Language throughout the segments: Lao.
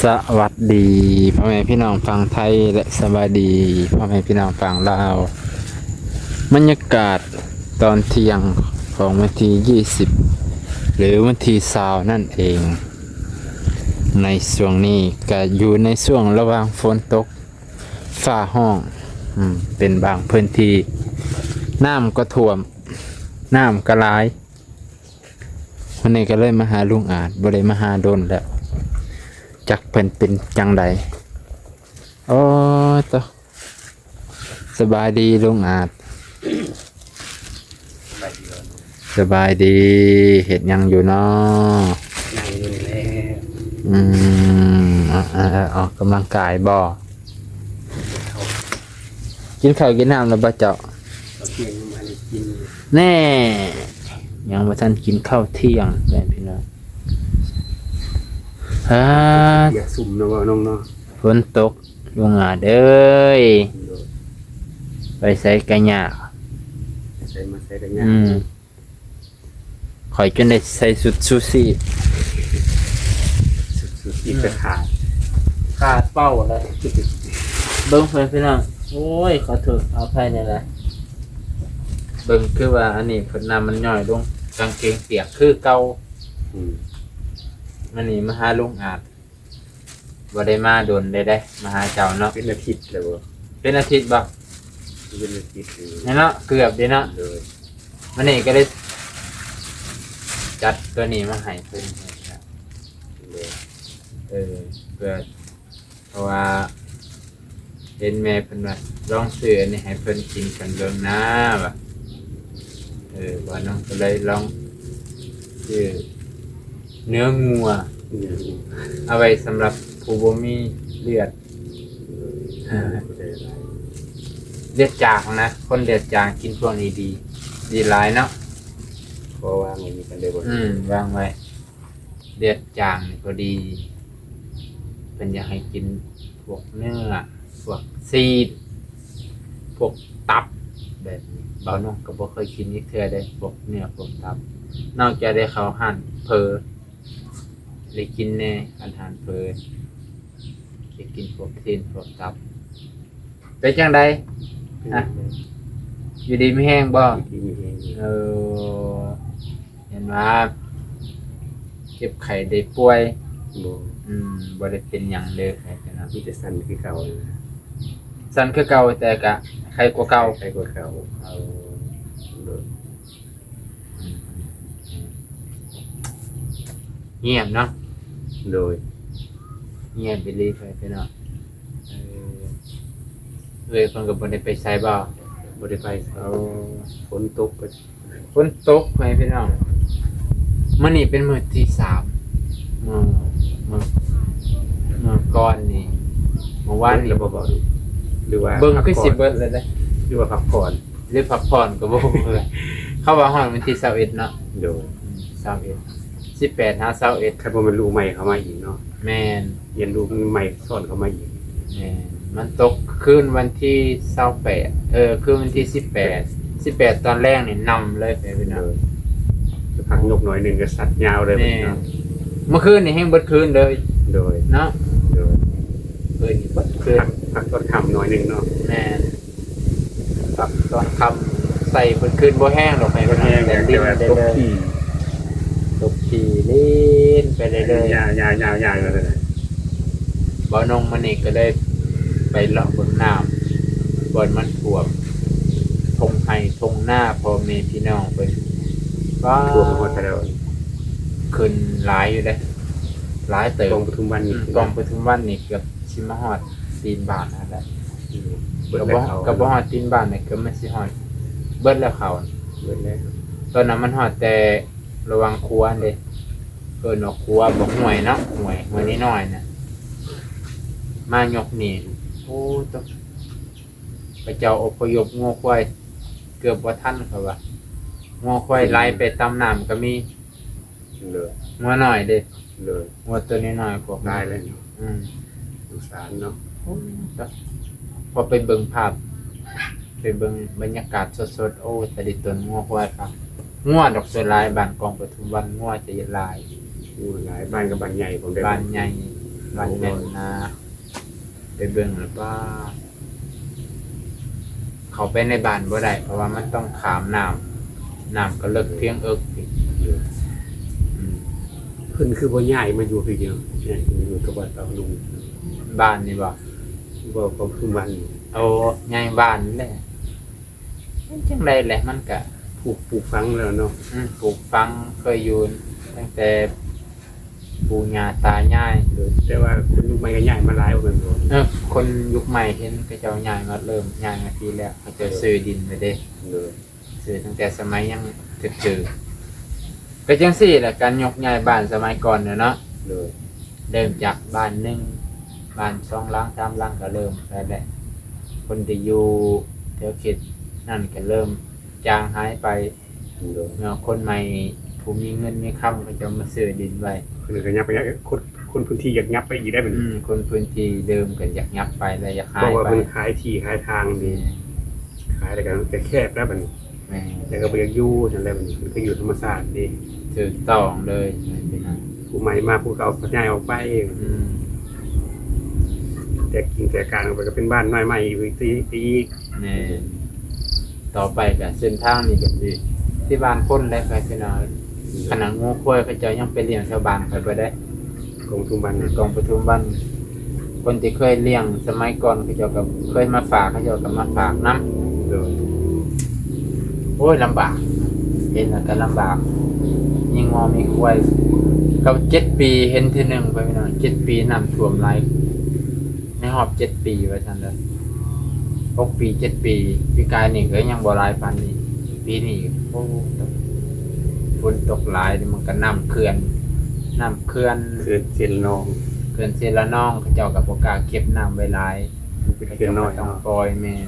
ສະຫວັດດີພໍ່ແມ່ພີ່ນ້ອງຝັ່ງໄທ ແລະ ສະບາຍດີພໍ່ແມ່ພີ່ນ້ອງຝັ່ງລາວ. ບັນຍາກາດຕອນທ່ຽງຂອງວັນທີຊາວ ຫຼື ວັນທີຊາວນັ້ນເອງ. ໃນຊ່ວງນີ້ກະຢູ່ໃນຊ່ວງລະຫວ່າງຝົນຕົກຟ້າຮ້ອງ ອືມ ເປັນບາງພື້ນທີ່ ນ້ຳກໍຖ້ວມ ນ້ຳກໍຫຼາຍ. ວັນນີ້ກໍເລີຍມາຫາລຸງອາດ ບໍ່ໄດ້ມາຫາດົນແລ້ວ ຈັກເພິ່ນເປັນຈັ່ງໃດ. ໂອ້ຍ ໂຕ ສະບາຍດີລຸງອາດ. ສະບາຍດີ ເຮັດຫຍັງຢູ່ນໍ? ນັ່ງຢູ່ນີ້ແຫຼະ. ອືມ ອາ ອາ ອາ ອອກກຳລັງກາຍບໍ? ກິນເຂົ້າກິນນ້ຳແລ້ວບໍ່ເຈົ້າ? ເຂົ້າທ່ຽງຍັງບໍ່ທັນໄດ້ກິນ. ແນ່ ຍັງບໍ່ທັນກິນເຂົ້າທ່ຽງແມ່ນພີ່ນ້ອງ. ອາ ປຽກຊຸ່ມເນາະ ເວົ້ານ້ອງເນາະ. ຝົນຕົກ ລຸງອາດເອີຍ ໂດຍ ໄປໃສກະຍາກ ໄປໃສມາໃສກະຍາກ. ອືມ ຂ້ອຍຈົນໄດ້ໃສ່ຊຸດຊູຊີ ຊຸດຊູຊີ ອືມ ກະຂາດ ຂາດເປົ້າແລ້ວ. ເບິ່ງເພິ່ນພີ່ນ້ອງ ໂອ້ຍ ຂໍໂທດຂໍອະໄພແດ່ລະ. ເບິ່ງຄືວ່າອັນນີ້ເພິ່ນນ້ຳມັນຍ້ອຍລົງ ກາງເກງປຽກຄືເກົ່າ. ອືມ ອັນນີ້ມາຫາລຸງອາດ ບໍ່ໄດ້ມາດົນເດ້ ມາຫາເຈົ້າເນາະ. ເປັນອາທິດແລ້ວບໍ່? ເປັນອາທິດບໍ່? ເປັນອາທິດຢູ່ ແມ່ນເນາະ ເກືອບເດ້ເນາະ. ໂດຍ ມື້ນີ້ກໍເລີຍຈັດຕົວນີ້ມາໃຫ້ເພິ່ນ. ໂດຍ ເອີ ເພື່ອ ເພາະວ່າເຫັນແມ່ເພິ່ນວ່າ ລອງຊື້ອັນນີ້ໃຫ້ເພິ່ນກິນກັນເບິ່ງນາວ່າ. ເອີ ວ່ານ້ອງກໍເລີຍລອງຊື້ເນື້ອງົວ ເນື້ອງົວ ເອົາໄວ້ສຳລັບຜູ້ບໍ່ມີເລືອດ ເອີ ເລືອດຈາງນະ ຄົນເລືອດຈາງກິນພວກນີ້ດີ ດີຫຼາຍເນາະ. ເພາະວ່າມັນມີອັນໃດບໍ່ ອືມ ວາງໄວ້ ເລືອດຈາງນີ້ພໍດີ ເພິ່ນຢາກໃຫ້ກິນພວກເນື້ອ ພວກຊີ້ນ ພວກຕັບແບບນີ້. ບ່າວນົງກໍບໍ່ເຄີຍກິນຈັກເທື່ອເດ້ ພວກເນື້ອພວກຕັບ ນອກຈາກໄດ້ເຂົ້າຮ້ານເຝີ ໄດ້ກິນແດ່ ອາຫານເຝີ ໄດ້ກິນພວກຊີ້ນພວກຕັບ. ເປັນຈັ່ງໃດ? ເປັນຈັ່ງໃດ? ຢູ່ດີມີແຮງບໍ່? ຢູ່ດີມີແຮງຢູ່. ເອີ ເຫັນວ່າເຈັບໄຂ້ໄດ້ປ່ວຍ? ບໍ່. ອືມ ບໍ່ໄດ້ເປັນຫຍັງເລີຍ. ມີແຕ່ສັ່ນຄືເກົ່າ. ສັ່ນຄືເກົ່າ ແຕ່ກະໄຂ້ກວ່າເກົ່າ. ໄຂ້ກວ່າເກົ່າ. ເອີ ໂດຍ. ອືມ ອືມ ອືມ ງຽບເນາະ. ໂດຍ ງຽບອີ່ຫຼີ ພີ່ນ້ອງ. ເອີ ເອື້ອຍເພິ່ນກໍບໍ່ໄດ້ໄປໃສບໍ່? ບໍ່ໄດ້ໄປໃສ. ໂອ້ ຝົນຕົກ ຝົນຕົກ ພໍ່ແມ່ພີ່ນ້ອງ. ມື້ນີ້ເປັນມື້ທີສາມ ມື້ ມື້ ມື້ກ່ອນນີ້ ມື້ວານນີ້ ເບິດແລ້ວບໍ່? ຫຼືວ່າ ເບິ່ງຄືຊິເບິດແລ້ວເດ້ ຫຼືວ່າພັກຜ່ອນ? ຫຼືພັກຜ່ອນກໍບໍ່ຮູ້ຄືກັນ. ເຂົາວ່າຮອດວັນທີຊາວເອັດເນາະ. ໂດຍ ອືມ ຊາວເອັດ ສິບແປດຫາຊາວເອັດ. ຄັນບໍ່ແມ່ນລູກໃໝ່ເຂົ້າມາອີກເນາະ. ແມ່ນ ຢ້ານລູກໃໝ່ຊ້ອນເຂົ້າມາອີກ. ແມ່ນ ມັນຕົກຄືນວັນທີຊາວແປດ ເອີ ຄືນວັນທີສິບແປດ ສິບແປດຕອນແລງນີ້ນຳເລີຍ ພີ່ນ້ອງ. ໂດຍ ພັກຍົກໜ້ອຍໜຶ່ງກໍຊັດຍາວເລີຍ. ແມ່ນ ພີ່ນ້ອງ ເມື່ອຄືນນີ້ແຮງເບິດຄືນເລີຍ. ໂດຍ ເນາະ. ໂດຍ ເອີ ນີ້ເບິດຄືນ ພັກ ພັກຕອນຄ່ຳໜ້ອຍໜຶ່ງເນາະ. ແມ່ນ ພັກຕອນຄ່ຳໃສ່ເບິດຄືນ ບໍ່ແຮງດອກ ໃຫ້ ບໍ່ແຮງ ແຕ່ຫຼິ້ນໄດ້ເລີຍ ຕົກຂີ່ ຕົກຂີ່ຫຼິ້ນໄປເລື້ອຍໆ ຍາວໆໆໆ ບ່າວນົງມື້ນີ້ກໍເລີຍໄປເລາະເບິ່ງນ້ຳ ບ່ອນມັນຖ້ວມທົ່ງໄຮ່ທົ່ງນາພໍ່ແມ່ພີ່ນ້ອງເພິ່ນ. ວ້າ ຖ້ວມຮອດແລ້ວ ຂຶ້ນຫຼາຍຢູ່ເດ້ ຫຼາຍເຕີບ. ກອງປະທຸມວັນນີ້ ອືມ ກອງປະທຸມວັນນີ້ເກືອບຊິມາຮອດຕີນບ້ານຫັ້ນແຫຼະ. ອືມ ເບິດແລ້ວ ກໍບໍ່ ເຂົາ ກໍບໍ່ຮອດຕີນບ້ານນີ້ ເກືອບມັນຊິຮອດ ເບິດແລ້ວເຂົາ ເບິດແລ້ວ. ຕອນນັ້ນມັນຮອດແຕ່ລະຫວ່າງຂົວຫັ້ນເດ້ ເອີ້ນວ່າຂົວບໍ່ ຫ້ວຍເນາະ ຫ້ວຍ ຫ້ວຍນ້ອຍໆນະ ມາຍົກນີ້. ໂອ້ ໂຕ ເຂົາເຈົ້າອົບພະຍົບງົວຄວາຍເກືອບບໍ່ທັນ ເຂົາວ່າ ງົວຄວາຍໄຫຼໄປຕາມນ້ຳກໍມີ. ເລີຍ ງົວນ້ອຍເດ້. ເລີຍ ງົວຕົວນ້ອຍໆ ພວກ ຕາຍແລ້ວເນາະ. ອືມ ສົງສານເນາະ. ໂອ້ຍ ພໍໄປເບິ່ງພາບ ໄປເບິ່ງບັນຍາກາດສົດໆ ໂອ້ ຕາດິຕົນງົວຄວາຍຄັກ. ງົວດອກສ່ວນຫຼາຍບ້ານກອງປະທຸມວັນ ງົວຈະຫຼາຍ ງົວຫຼາຍ. ບ້ານກໍບ້ານໃຫຍ່ ບ້ານໃຫຍ່. ບ້ານແມ່ນນາ ໄປເບິ່ງແລ້ວ ປ້າ ເຂົ້າໄປໃນບ້ານບໍ່ໄດ້ ເພາະວ່າມັນຕ້ອງຂ້າມນ້ຳ ນ້ຳກໍເລິກພຽງເອິກ. ອືມ ເພິ່ນຄືບໍ່ຍ້າຍມາຢູ່ພີ້ເນາະ? ຍ້າຍມາຢູ່ກັບວັດເອົາລຸງ ບ້ານນີ້ບໍ່? ບໍ່ ຂອງຊຸມບ້ານນີ້. ໂອ້ ຍ້າຍບ້ານແຫຼະ. ມັນຈັ່ງໃດແຫຼະ ມັນກະ ປູກ ປູກຝັງແລ້ວເນາະ. ອືມ ປູກຝັງ ເຄີຍຢູ່ຕັ້ງແຕ່ປູ່ຍ່າຕາຍາຍ. ແຕ່ວ່າຄົນຍຸກໃໝ່ກໍຍ້າຍມາຫຼາຍແມ່ນບໍ່? ເອີ ຄົນຍຸກໃໝ່ເຫັນເຂົາເຈົ້າຍ້າຍມາ ເລີ່ມຍ້າຍມາພີ້ແລ້ວ ເຂົາເຈົ້າ ເອີ ຊື້ດິນໄວ້ເດ້. ໂດຍ ຊື້ຕັ້ງແຕ່ສະໄໝຍັງຖືກໆ ກໍຈັ່ງຊີ້ແຫຼະ ການຍົກຍ້າຍບ້ານສະໄໝກ່ອນເນາະ. ໂດຍ ເລີ່ມຈາກບ້ານໜຶ່ງ ບ້ານສອງຫຼັງ ສາມຫຼັງ ກໍເລີ່ມໄປແຫຼະ. ຄົນທີ່ຢູ່ແຖວເຂດນັ້ນກໍເລີ່ມຈາງຫາຍໄປ. ໂດຍ ເນາະ ຄົນໃໝ່ຜູ້ມີເງິນມີຄຳ ເຂົາເຈົ້າມາຊື້ດິນໄວ້ ເພິ່ນກໍຍັບໄປ ຄົນ ຄົນພື້ນທີ່ຢາກຍັບໄປອີກໄດ້ບັດນີ້. ອືມ ຄົນພື້ນທີ່ເດີມກໍຢາກຍັບໄປ ແລະ ຢາກຫາຍໄປ ເພາະວ່າເພິ່ນຂາຍທີ່ຂາຍທາງເດ້. ແມ່ນ ຂາຍແລ້ວກໍແຄບແລ້ວບັດນີ້. ແມ່ນ ແລ້ວກໍບໍ່ຢາກຢູ່ຊັ້ນແລ້ວບັດນີ້ ເພິ່ນກໍຢູ່ທຳມະຊາດເດ້. ຖືກຕ້ອງເລີຍ ແມ່ນ ຜູ້ໃໝ່ມາ ຜູ້ເກົ່າກໍຍ້າຍອອກໄປ. ອືມ ແຕກກິ່ງແຕກການອອກໄປ ກໍເປັນບ້ານນ້ອຍໃໝ່ອີກ ໄປອີກ. ແມ່ນ ຕໍ່ໄປກໍເສັ້ນທາງນີ້ກໍຊິ ທີ່ບ້ານຄົນໄດ້ໄປພີ່ນ້ອງ. ຂະໜາດງົວຄວາຍເຂົາເຈົ້າຍັງໄປລ້ຽງແຖວບ້ານຂ້ອຍບໍ່ໄດ້ ກອງປະທຸມບ້ານ ກອງປະທຸມບ້ານ. ຄົນທີ່ເຄີຍລ້ຽງສະໄໝກ່ອນ ເຂົາເຈົ້າກໍເຄີຍມາຝາກ ເຂົາເຈົ້າກໍມາຝາກນຳ. ໂດຍ ໂອ້ຍ ລຳບາກ ເຫັນແລ້ວກໍລຳບາກ ມີງົວມີຄວາຍ. ກໍເຈັດປີເຫັນເທື່ອໜຶ່ງ ພໍ່ແມ່ພີ່ນ້ອງ ເຈັດປີນ້ຳຖ້ວມຫຼາຍ ໃນຮອບເຈັດປີວ່າຊັ້ນເດີ ຫົກປີເຈັດປີ. ປີກາຍນີ້ກໍຍັງບໍ່ຫຼາຍປານນີ້ ປີນີ້ ໂອ້ ຝົນຕົກຫຼາຍ ມັນກໍນ້ຳເຂື່ອນ ນ້ຳເຂື່ອນ ເຂື່ອນເຊລະນອງ ເຂື່ອນເຊລະນອງ ເຂົາເຈົ້າກໍບໍ່ກ້າເກັບນ້ຳໄວ້ຫຼາຍ ເປັນເຂື່ອນນ້ອຍ ເຂົາເຈົ້າກໍຕ້ອງ ເນາະ ປ່ອຍ. ແມ່ນ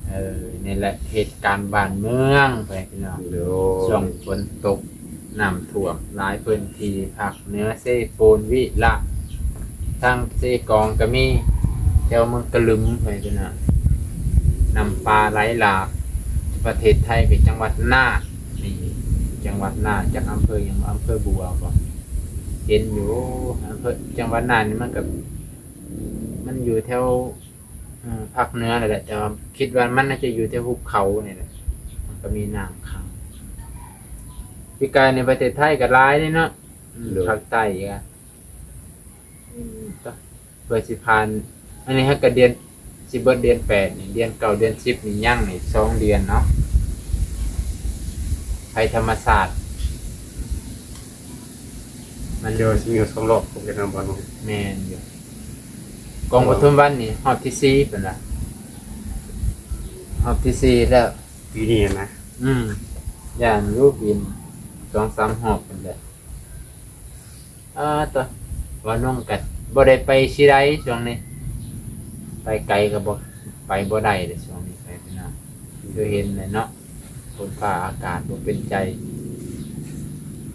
ເອີ ນີ້ແຫຼະເຫດການບ້ານເມືອງ ພໍ່ແມ່ພີ່ນ້ອງ. ໂດຍ ຊ່ວງຝົນຕົກ ນ້ຳຖ້ວມຫຼາຍພື້ນທີ່ ພາກເໜືອເຊໂປນ ວິລະ ທາງເຊກອງກໍມີ ແຖວເມືອງກະລຶມ ພໍ່ແມ່ພີ່ນ້ອງ ນ້ຳປ່າໄຫຼຫຼາກ. ປະເທດໄທກໍຈັງຫວັດນານ ນີ້ ຈັງຫວັດນານ ຈັກອຳເພີຫຍັງ ອຳເພີບົວບໍ່ ເຫັນຢູ່. ອຳເພີ ຈັງຫວັດນານນີ້ມັນກໍ ມັນຢູ່ແຖວ ເອີ ພາກເໜືອນັ້ນແຫຼະ ແຕ່ວ່າຄິດວ່າມັນໜ້າຈະຢູ່ແຖວຫຸບເຂົານີ້ແຫຼະ ມັນກໍມີນ້ຳຂັງ. ປີກາຍໃນປະເທດໄທກໍຫຼາຍເດ້ເນາະ. ອືມ ໂດຍ ພາກໃຕ້ກໍ ອືມ ເພື່ອຊິຜ່ານ ອັນນີ້ຫາກະເດືອນ ຊິເບິດເດືອນແປດນີ້ ເດືອນເກົ້າ ເດືອນສິບນີ້ ຍັງອີກສອງເດືອນເນາະ ໄພທຳມະຊາດ. ມັນ ເຈົ້າຊິມີສອງຮອບ ເຂົາເຮັດນຳບໍ່ເນາະ? ແມ່ນຢູ່ ກອງປະທຸມວັນນີ້ຮອບທີສີ່ເພິ່ນວ່າ ຮອບທີສີ່ແລ້ວ ປີນີ້ນະ. ອືມ ຢ້ານຢູ່ ປີນສອງສາມຮອບເພິ່ນແຫຼະ. ອາ ຕະ ວ່ານ້ອງກໍບໍ່ໄດ້ໄປຊິໃດຊ່ວງນີ້ ໄປໄກກໍບໍ່ ໄປບໍ່ໄດ້ເດ້ຊ່ວງນີ້ ໄປພີ່ນ້ອງ ຄືເຫັນແຫຼະເນາະ ຝົນຟ້າອາກາດບໍ່ເປັນໃຈ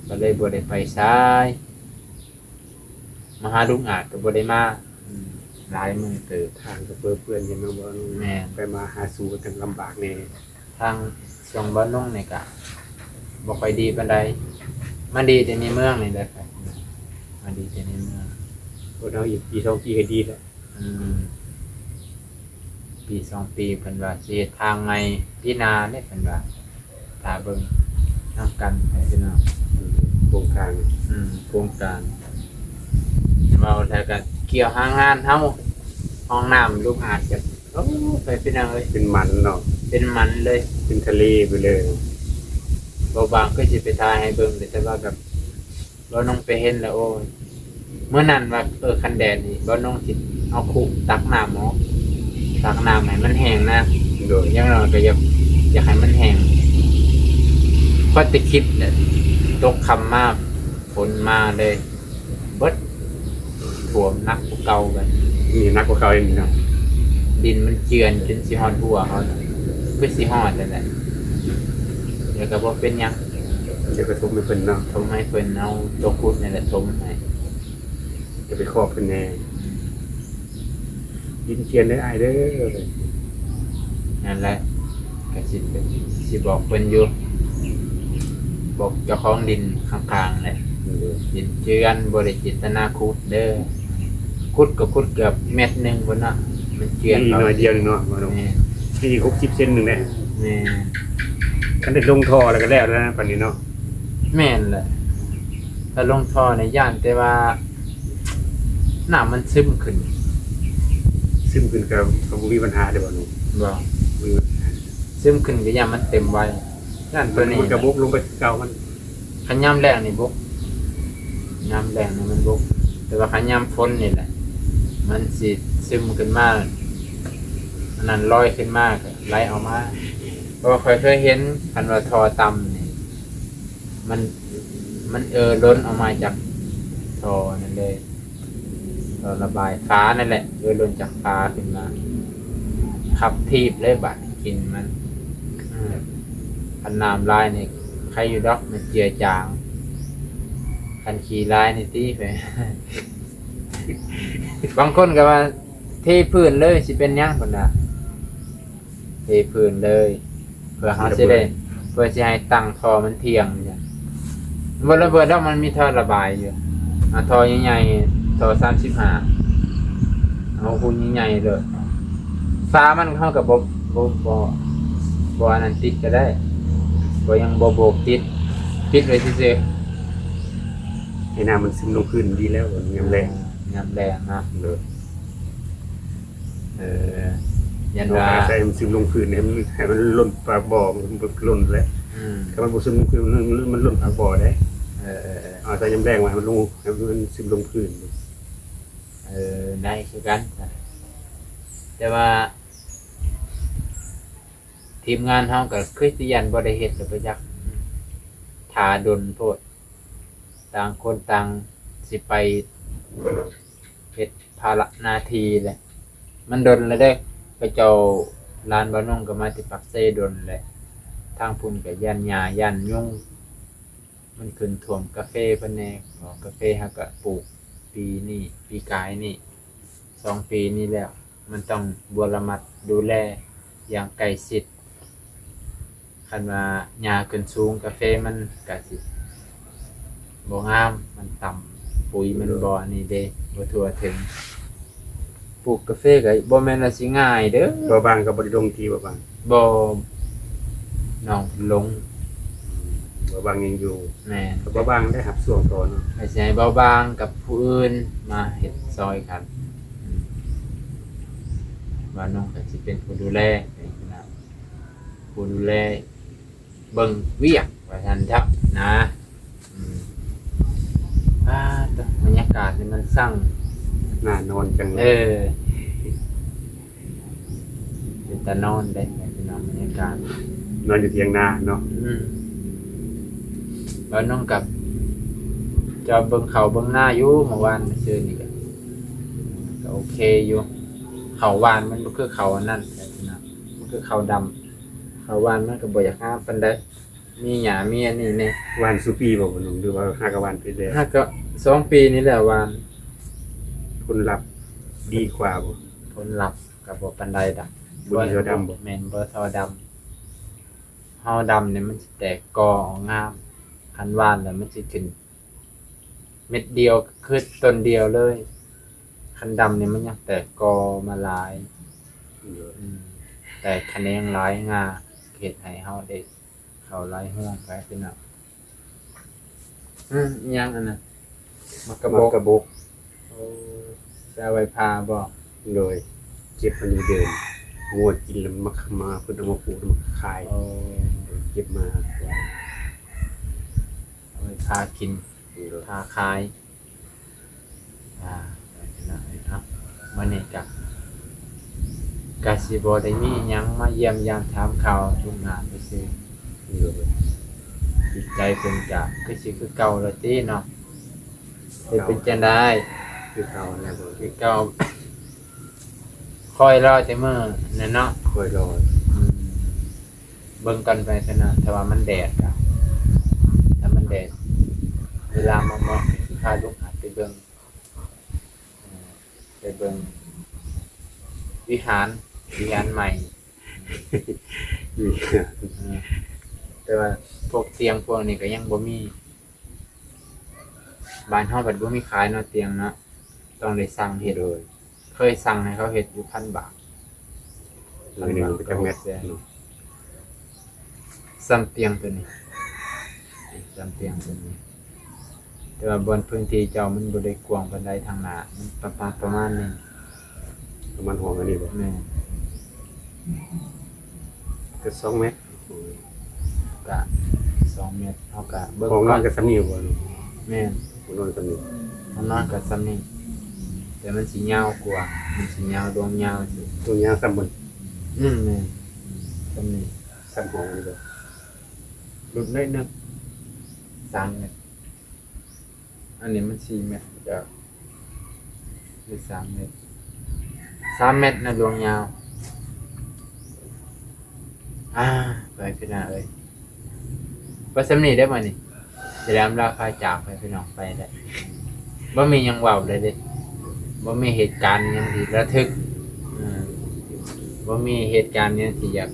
ກໍເລີຍບໍ່ໄດ້ໄປໃສ. ມາຫາລຸງອາດກໍບໍ່ໄດ້ມາ ອືມ ຫຼາຍມື້ເຕີບ ທາງກໍເປິເປື້ອນຢູ່ເນາະ. ແມ່ນ ໄປມາຫາສູ່ກັນລຳບາກແດ່. ທາງຊ່ວງບ້ານໜອງນີ້ກະບໍ່ຄ່ອຍດີປານໃດ ມາດີແຕ່ໃນເມືອງນີ້ແຫຼະ ມາດີແຕ່ໃນເມືອງ. ບໍ່ເທົ່າອີກປີສອງປີກໍດີແລ້ວ. ອືມ ປີສອງປີເພິ່ນວ່າຊິເຮັດທາງໃໝ່ ປີໜ້າເດ້ເພິ່ນວ່າ ຖ້າເບິ່ງນຳກັນໄປພີ່ນ້ອງ ໂຄງການ. ອືມ ໂຄງການ ເວົ້າແລ້ວກໍກ່ຽວຫາງານເຮົາ ຫ້ອງນ້ຳລູກຫາດກັນ ໂອ້ ໄປພີ່ນ້ອງເອີຍ ເປັນມັນເນາະ ເປັນມັນເລີຍ ເປັນທະເລໄປເລີຍ. ບໍ່ບາງຄືຊິໄປຖ່າຍໃຫ້ເບິ່ງເດ້ ແຕ່ວ່າແບບ ບ່າວນົງໄປເຫັນແລ້ວ ໂອ້ຍ ມື້ນັ້ນວ່າ ເອີ ຄັນແດດນີ້ ບ່າວນົງຊິເອົາຄຸຕັກນ້ຳເອົາ ຕັກນ້ຳໃຫ້ມັນແຫ້ງນະ. ໂດຍ ຢ່າງໜ້ອຍກໍຢາກ ຢາກໃຫ້ມັນແຫ້ງ. ພໍແຕ່ຄິດແຫຼະ ຕົກຄ່ຳມາ ຝົນມາເລີຍ ເບິດ ຖ້ວມໜັກກວ່າເກົ່າບັດນີ້ ໜັກກວ່າເກົ່າອີກເນາະ. ດິນມັນເຈື່ອນຈົນຊິຮອດຫົວເຮົາແລ້ວ ຄືຊິຮອດແລ້ວແຫຼະ ແຕ່ກໍບໍ່ເປັນຫຍັງ ດຽວກໍຖົມໃຫ້ເພິ່ນເນາະ ຖົມໃຫ້ເພິ່ນ ເອົາຕົວຂຸດນີ້ແຫຼະຖົມໃຫ້ ຈະໄປຄອບເພິ່ນແດ່. ອືມ ດິນເຈື່ອນເດີອ້າຍເດີ. ນັ້ນແຫຼະ ກໍຊິ ຊິບອກເພິ່ນຢູ່ ບອກເຈົ້າຂອງດິນຂ້າງໆແຫຼະ ເປັນເຈື່ອນ ບໍ່ໄດ້ເຈດຕະນາຂຸດເດີ. ຂຸດກໍຂຸດເກືອບແມັດໜຶ່ງພຸ້ນເນາະ ມັນເຈື່ອນ ມີໜ້ອຍດຽວໜຶ່ງເນາະ ແມ່ນ ມີຫົກສິບເຊັນໜຶ່ງເດ້. ແມ່ນ ຄັນໄດ້ລົງທໍ່ແລ້ວກໍແລ້ວແລ້ວນະ ປານນີ້ເນາະ. ແມ່ນແຫຼະ ຖ້າລົງທໍ່ນີ້ຢ້ານແຕ່ວ່ານ້ຳມັນຊຶມຂຶ້ນ. ຊຶມຂຶ້ນກໍ ກໍບໍ່ມີບັນຫາເດ້ບໍ່ໜຸ່ມ? ບໍ່ ບໍ່ມີບັນຫາ. ຊຶມຂຶ້ນກໍຢ້ານມັນເຕັມໄວ ຢ້ານໂຕນີ້ ມັນກໍບົກລົງໄປຄືເກົ່າ. ມັນ ຄັນຍາມແລ້ງນີ້ບົກ ຍາມແລ້ງນີ້ມັນບົກ ແຕ່ວ່າຄັນຍາມຝົນນີ້ແຫຼະ ມັນຊິຊຶມຂຶ້ນມາ ອັນນັ້ນລອຍຂຶ້ນມາ ກໍໄຫຼອອກມາ. ເພາະວ່າຂ້ອຍເຄີຍເຫັນ ຄັນວ່າທໍ່ຕ່ຳນີ້ ມັນ ມັນເອີລົ້ນອອກມາຈາກທໍ່ນັ້ນເລີຍ ທໍ່ລະບາຍຝານັ້ນແຫຼະ ເອີລົ້ນຈາກຝາຂຶ້ນມາ ຂັບຖີບເລີຍບາດນີ້ ກິນມັນ. ອືມ ຄັນນ້ຳຫຼາຍນີ້ໄຄຢູ່ດອກ ມັນເຈືອຈາງ. ຄັນຂີ້ຫຼາຍນີ້ຕິ ບາງຄົນກໍວ່າເທພື້ນເລີຍ ຊິເປັນຫຍັງ ເພິ່ນວ່າ ເທພື້ນເລີຍ ເພື່ອເຮົາຊິໄດ້ ເພື່ອຊິໃຫ້ຕັ້ງທໍ່ມັນທ່ຽງ. ບໍ່ລະເບີດດອກ ມັນມີທໍ່ລະບາຍຢູ່ ເອົາທໍ່ໃຫຍ່ໆ ທໍ່ສາມສິບຫ້າ ເອົາຮູໃຫຍ່ໆໂລດ. ຝາມັນເຮົາກໍບໍ່ ບໍ່ ບໍ່ ບໍ່ອັນນັ້ນຕິດກໍໄດ້ ກໍຍັງບໍ່ໂບກຕິດ ປິດໄວ້ຊື່ໆ ໃຫ້ນ້ຳມັນຊຶມລົງພື້ນດີແລ້ວ ຍາມແລ້ງ ຍາມແລ້ງນະ. ໂດຍ ເອີ ຢ້ານວ່າ ເຮົາອາໄສໃຫ້ມັນຊຶມລົງພື້ນ ໃຫ້ມັນ ໃຫ້ມັນລົ້ນປາກບໍ່ ມັນກໍລົ້ນແຫຼະ. ອືມ ຖ້າມັນບໍ່ຊຶມລົງພື້ນ ມັນ ມັນ ມັນລົ້ນປາກບໍ່ໄດ້. ເອີ ເອີ ເອີ ເອົາໃສ່ຍາມແລ້ງໄວ້ ໃຫ້ມັນລົງ ໃຫ້ມັນຊຶມລົງພື້ນ. ເອີ ໄດ້ຄືກັນ ແຕ່ວ່າທີມງານເຮົາກໍຄືຊິຢ້ານບໍ່ໄດ້ເຮັດແລ້ວປະຈັກ ຖ້າດົນໂພດ. ຕ່າງຄົນຕ່າງຊິໄປເຮັດພາລະໜ້າທີ່ແຫຼະ ມັນດົນແລ້ວເດ້. ເຂົາເຈົ້າ ຫຼານບ່າວນົງກໍມາແຕ່ປາກເຊດົນແຫຼະ ທາງພຸ້ນກໍຢ້ານຫຍ້າຢ້ານຍຸງ ມັນຂຶ້ນຖ້ວມກາເຟເພິ່ນແດ່. ເພາະກາເຟເຮົາກໍປູກປີນີ້ ປີກາຍນີ້ ສອງປີນີ້ແລ້ວ ມັນຕ້ອງບົວລະມັດດູແລຢ່າງໃກ້ຊິດ. ຄັນວ່າຫຍ້າຂຶ້ນສູງ ກາເຟມັນກະຊິບໍ່ງາມ ມັນຕ່ຳ ປຸ໋ຍມັນບໍ່ອັນນີ້ເດ້ ບໍ່ທົ່ວເຖິງ. ປູກກາເຟກໍບໍ່ແມ່ນວ່າຊິງ່າຍເດີ. ບ່າວບາງກໍບໍ່ໄດ້ລົງທີ່ ບ່າວບາງ? ບໍ່ ນ້ອງເພິ່ນລົງ ອືມ ບ່າວບາງຍັງຢູ່. ແມ່ນ ບ່າວບາງໄດ້ຮັບຊ່ວງຕໍ່ເນາະ ໃຫ້ ຊິໃຫ້ບ່າວບາງກັບຜູ້ອື່ນມາເຮັດຊ່ອຍກັນ. ອືມ ບ່າວນົງກໍຊິເປັນຜູ້ດູແລ ເປັນຫົວໜ້າ ຜູ້ດູແລເບິ່ງວຽກວ່າຊັ້ນເຖາະນະ. ອືມ ອ່າ ໂຕ ບັນຍາກາດນີ້ມັນຊ່າງໜ້ານອນຈັງເລີຍ. ເອີ ເປັນຕານອນເດ້ພີ່ນ້ອງ ບັນຍາກາດ ນອນຢູ່ຖຽງນາເນາະ. ອືມ ບ່າວນົງກັບຈອບເບິ່ງເຂົ້າເບິ່ງນາຢູ່ ເມື່ອວານມື້ຊືນນີ້ກໍ ກໍໂອເຄຢູ່. ເຂົ້າຫວ່ານມັນບໍ່ຄືເຂົ້າອັນນັ້ນ ພີ່ນ້ອງ ມັນຄືເຂົ້າດຳ ເຂົ້າຫວ່ານມັນກໍບໍ່ຢາກງາມປານໃດ ມີຫຍ້າມີອັນນີ້ແດ່. ຫວ່ານສູ່ປີບໍ່ ບໍ່ໜຸ່ມ ຫຼືວ່າຫາກະຫວ່ານປີແລ້ວ? ຫາກະສອງປີນີ້ແຫຼະຫວ່ານ. ຜົນລັບດີກວ່າບໍ່? ຜົນລັບກໍບໍ່ປານໃດດອກ ບໍ່ດີທໍ່ດຳບໍ່? ແມ່ນ ບໍ່ທໍ່ດຳ. ເຮົາດຳນີ້ມັນຊິແຕກກໍອອກງາມ ຄັນຫວ່ານແລ້ວມັນຊິຂຶ້ນເມັດດຽວ ຄືຕົ້ນດຽວເລີຍ. ຄັນດຳນີ້ມັນຍັງແຕກກໍມາຫຼາຍ ໂດຍ ອືມ ແຕກຂະແໜງຫຼາຍງ່າ ເຮັດໃຫ້ເຮົາໄດ້ ເຂົ້າຫຼາຍຮວງໄປພີ່ນ້ອງ. ອືມ ອີຫຍັງອັນນັ້ນ? ໝາກກະບົກ ໝາກກະບົກ. ໂອ້ ຊິເອົາໄວ້ຜ່າບໍ່? ໂດຍ ເກັບມາຢູ່ເດີມ ງົວກິນແລ້ວມັກມາ ເພິ່ນເອົາມາປູກແລ້ວມັກຂາຍ. ໂອ້ ເກັບມາ ເອົາໄວ້ຜ່າກິນ ໂດຍ ຜ່າຂາຍ. ອ່າ ພີ່ນ້ອງເອີຍເນາະ ມື້ນີ້ກະ ກະຊິບໍ່ໄດ້ມີຫຍັງມາຢ້ຽມຢາມຖາມຂ່າວທຸກໜ້າຊື່ໆ. ໂດຍ ຈິດໃຈເພິ່ນກະຄືຊິຄືເກົ່າແລ້ວຕິເນາະ? ເປັນ ເປັນຈັ່ງໃດ? ຄືເກົ່າແລ້ວ ຄືເກົ່າ. ຄອຍລໍແຕ່ມື້ນັ້ນເນາະ ຄອຍລໍ. ອືມ ເບິ່ງກັນໄປຊັ້ນນະ ຖ້າວ່າມັນແດດກະ ຖ້າມັນແດດ ເວລາເໝາະໆ ຊິພາລູກຫາໄປເບິ່ງ ເອີ ໄປເບິ່ງວິຫານ ວິຫານໃໝ່. ເອີ ແຕ່ວ່າພວກຕຽງພວກນີ້ກໍຍັງບໍ່ມີ. ບ້ານເຮົາບັດບໍ່ມີຂາຍເນາະຕຽງເນາະ ຕ້ອງໄດ້ສັ່ງເຮັດ. ໂດຍ ເຄີຍສັ່ງໃຫ້ເຂົາເຮັດຢູ່ພັນບາດ. ໜ່ວຍໜຶ່ງເປັນຈັກແມັດເນາະ? ສ່ຳຕຽງໂຕນີ້ ສ່ຳຕຽງໂຕນີ້ ແຕ່ວ່າບ່ອນພື້ນທີ່ເຈົ້າມັນບໍ່ໄດ້ກວ້າງປານໃດ ທາງໜ້າມັນປະມານ ປະມານນີ້ ປະມານຫ້ອງອັນນີ້ບໍ່? ແມ່ນ ກໍສອງແມັດ ກະສອງແມັດ ເຮົາກະເບິ່ງ ຫ້ອງນອນກໍສ່ຳນີ້ບໍ່? ແມ່ນ ຫ້ອງນອນສ່ຳນີ້ ຫ້ອງນອນກໍສ່ຳນີ້ ແຕ່ມັນຊິຍາວກວ່າ ມັນຊິຍາວ ດວງຍາວຊິ ດວງຍາວສ່ຳມັນ. ອືມ ແມ່ນ ສ່ຳນີ້ ສ່ຳຫ້ອງນີ້ບໍ່? ຫຼຸດໜ້ອຍໜຶ່ງ ສາມແມັດ. ອັນນີ້ມັນສີ່ແມັດ ຈະເຮັດສາມແມັດ ສາມແມັດນະ ດວງຍາວ. ອ່າ ໄປພີ່ນ້ອງເອີຍ ໄປສ່ຳນີ້ເດີ້ມື້ນີ້ ຊິໄດ້ອຳລາພາຈາກໄປພີ່ນ້ອງ ໄປແລ້ວ ບໍ່ມີຫຍັງເວົ້າເລີຍເດ້ ບໍ່ມີເຫດການຫຍັງທີ່ລະທຶກ ເອີ ບໍ່ມີເຫດການຫຍັງທີ່ຢາກ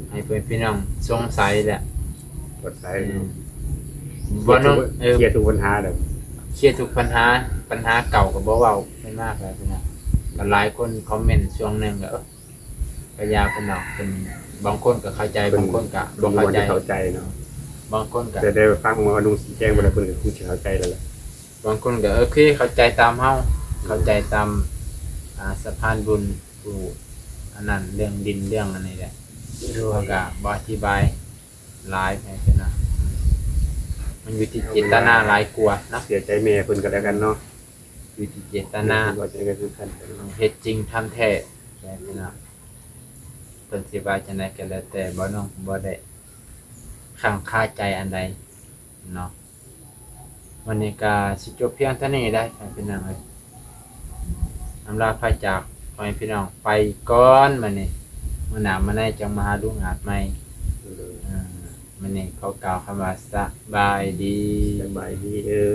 ໃຫ້ເພື່ອນພີ່ນ້ອງສົງໄສແຫຼະ. ປອດໄສ ອືມ ເນາະ ບໍ່ເນາະ ເອີ ເຄຍທຸກບັນຫາແລ້ວ ເຄຍທຸກບັນຫາ ບັນຫາເກົ່າກໍບໍ່ເວົ້າ ເພິ່ນວ່າໄປ ເພິ່ນວ່າ ກໍຫຼາຍຄົນຄອມເມັນຊ່ວງໜຶ່ງກໍ ເອີ ກໍຢ່າເພິ່ນເນາະ ເພິ່ນ ບາງຄົນກໍເຂົ້າໃຈ ເພິ່ນ ບາງຄົນກໍບໍ່ເຂົ້າໃຈ ເພິ່ນບໍ່ໄດ້ເຂົ້າໃຈເນາະ ບາງຄົນກໍ ແຕ່ໄດ້ຟັງໝໍອະນຸຊີ້ແຈງໄປແລ້ວ ເພິ່ນກໍຄົງຊິເຂົ້າໃຈແລ້ວແຫຼະ ບາງຄົນກໍໂອເຄ ເຂົ້າໃຈຕາມເຮົາ ເຂົ້າໃຈຕາມ ອ່າ ສະພານບຸນ ຜູ້ອັນນັ້ນ ເລື່ອງດິນເລື່ອງອັນນີ້ແຫຼະ ໂດຍ ເຮົາກໍບໍ່ອະທິບາຍຫຼາຍ ແມ່ນເນາະ ມັນຢູ່ທີ່ເຈດຕະນາຫຼາຍກວ່າເນາະ ເສຍໃຈແມ່ເພິ່ນກໍແລ້ວກັນເນາະ ຢູ່ທີ່ເຈດຕະນາ ເຮັດຈິງທຳແທ້ ແມ່ນເນາະ ເພິ່ນຊິວ່າຈັ່ງໃດກໍແລ້ວແຕ່ ບໍ່ນ້ອງບໍ່ໄດ້ຄ້າງຄາໃຈອັນໃດເນາະ. ມື້ນີ້ກໍຊິຈົບພຽງເທົ່ານີ້ໄດ໋ ພີ່ນ້ອງເອີຍ ອຳລາພາຈາກພໍ່ແມ່ພີ່ນ້ອງໄປກ່ອນມື້ນີ້ ມື້ໜ້າມື້ໃນຈັ່ງມາຫາລຸງອາດໃໝ່ ເອີ ມື້ນີ້ຂໍກ່າວຄຳວ່າສະບາຍດີ ສະບາຍດີເດີ.